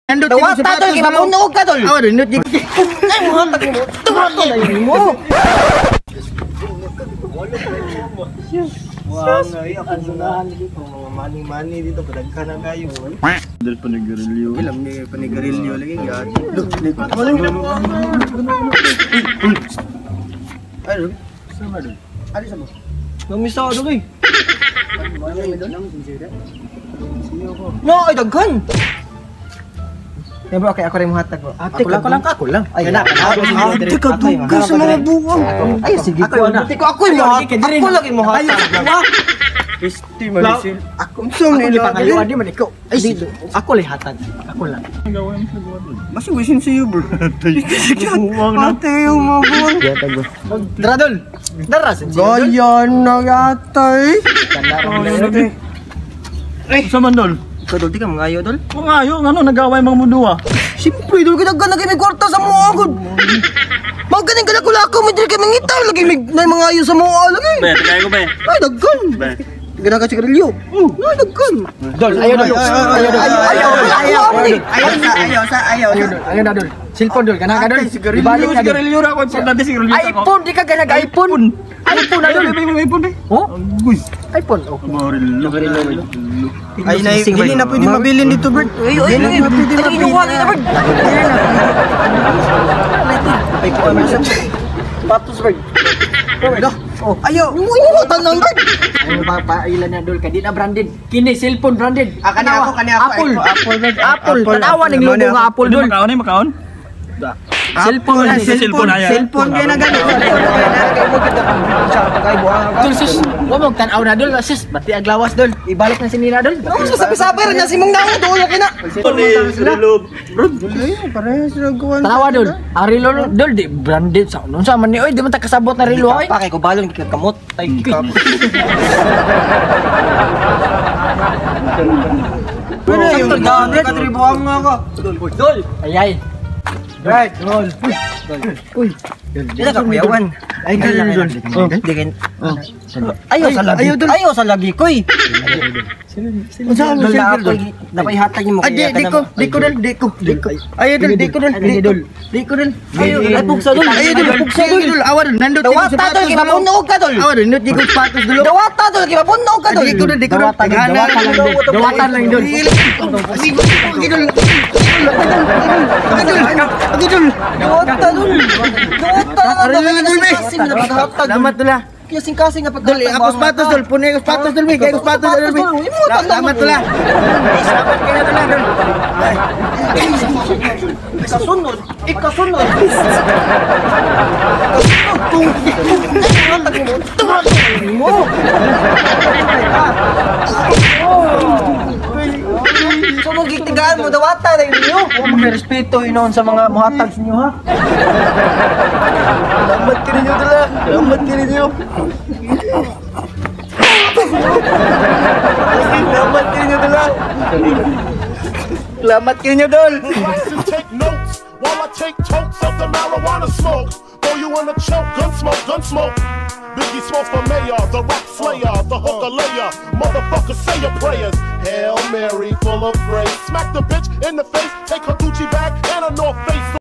Nandot Dawata tol, kay mapunog ka tol. Awa nindot jud. Ay mo hatag mo. Dawata na mo. Wow, ay ako na dito mga money-money dito padaghan na kayo. Dal panigarilyo. Ilam ni panigarilyo lagi gyud. Ay, sama dul. Ali sama. Mamisa dol eh. No, ay daghan. Eh bro, okay, ako rin muhatag bro. Ate, ako lang, ako lang. Ay, Ate ka dugay sa mga buwang. Ay, sige ko na. Ako ako yung muhatag. Ako lagi muhatag. Kristi malisil. Ako so Ako di pangayo di man ikaw. Ay, sige. Ako lay hatag. Ako lang. Mas wisin sa iyo, bro. Buwang na. Ate, yung mga buwang. Dara dol. Dara sa Gaya na yatay. Sa man dol? Ikaw dol, di ka mangayo dol. Kung ayo ngano nagaway mga mudua. Siyempre dol, kita lagi may kwarta sa mga agad. Maganing ka na kulako, may dili ka mangita, lagi may may mangayo sa mga lagi. Be, tagay ko be. Ay, daghan. Be. Gana ka sigarilyo. Ay, daghan. Dol, ayo dol. Ayo dol. Ayaw, ayaw, ayaw. Ayaw sa, ayaw sa, ayaw Ayo sa. dol. Ayo na dol. Cellphone dol, kana ka dol. Ate, sigarilyo, Ibalik na dol. Sigarilyo ra ako importante sigarilyo ako. iPhone di ka ganag iPhone. iPhone na dol. iPhone be. Oh, Uy. iPhone. Oh. Sigarilyo. Ay, na, dili na pwede mabilin dito, Bert. Ay, ay, ay, ay, inuha na bird. Patos bird. Oh, ayaw. Yung inuha tanan bird. Ano ba pa ilan na dol ka di na branded. Kini cellphone branded. Ah, kani ako, kani ako. Apple. Apple, Bert. Apple. Tanawa ning logo nga Apple dol. Makaon ay makaon. Cellphone. Apple, Cellphone, cellphone, ayaw. cellphone kaya na gani. Dol sus, wa mo tan-aw na dol. Sus, bati aglawas dol. Ibalik na sinila dol. Ano sa sabi-sabi rin niya si mong naong doon lagi na. Sigarilyo. Parehas na gawan. Tanawa dol. Ang relo dol di branded sa unsa man ni oy di man ta kasabot na relo oy. Pa kay ko balon kay kamot. Ay, Ano yung dami ka tribuang nga ka. Dol. Ay ay. Right. Dol. Uy. Dili ka kuyawan. Ay, dol, dol. Di kin. Ayaw sa lagi. Ayaw, dol. Ayaw sa lagi koy. Unsa ang Dol na cellphone, ako dol? dapat ihatag nimo Ah, di ko, di ko dol, di ko, di ko. Ayaw dol, di ko dol, di ko. Di ko dol. Ayaw, ay pugsa dol. Ayaw dol, Pugsa dol. dol. Awa dol, nandot di ko Dawata dol sapatos kay dol. mapunog ka dol. Awa dol, nandot di ko sapatos dol. Dawata dol kay mapunog ka dol. Di ko dol, di ko dol. Dawatan dol, dawatan lang dol. Dawatan lang dol. Di ko dol. Ako dol. Dawata dol. Dawata Aray, dol, be. kasing na paghatag. Salamat dol ah. Kasing kasing nga Dol, paghatag. ako sapatos dol, punay ko sapatos dol, be. Kay ko sapatos dol, be. Salamat dol ah. Salamat kayo dol ah, dol. Ikasunod, ikasunod. Ikasunod tung. Mo. So mo gitigaan mo dawata na ninyo. Wa mo respeto inoon sa mga muhatag sa inyo ha. Salamat kayo ninyo dol ah. Salamat kayo ninyo. Salamat kayo ninyo dol ah. Salamat kayo ninyo dol. Likes to take notes while I take totes of the marijuana smoke. Throw you in a choke, gun smoke, gun smoke. Biggie Smalls for mayor, the rap slayer, the hooker layer. Motherfucker, say your prayers. Hail Mary, full of grace. Smack the bitch in the face, take her Gucci bag and a North Face.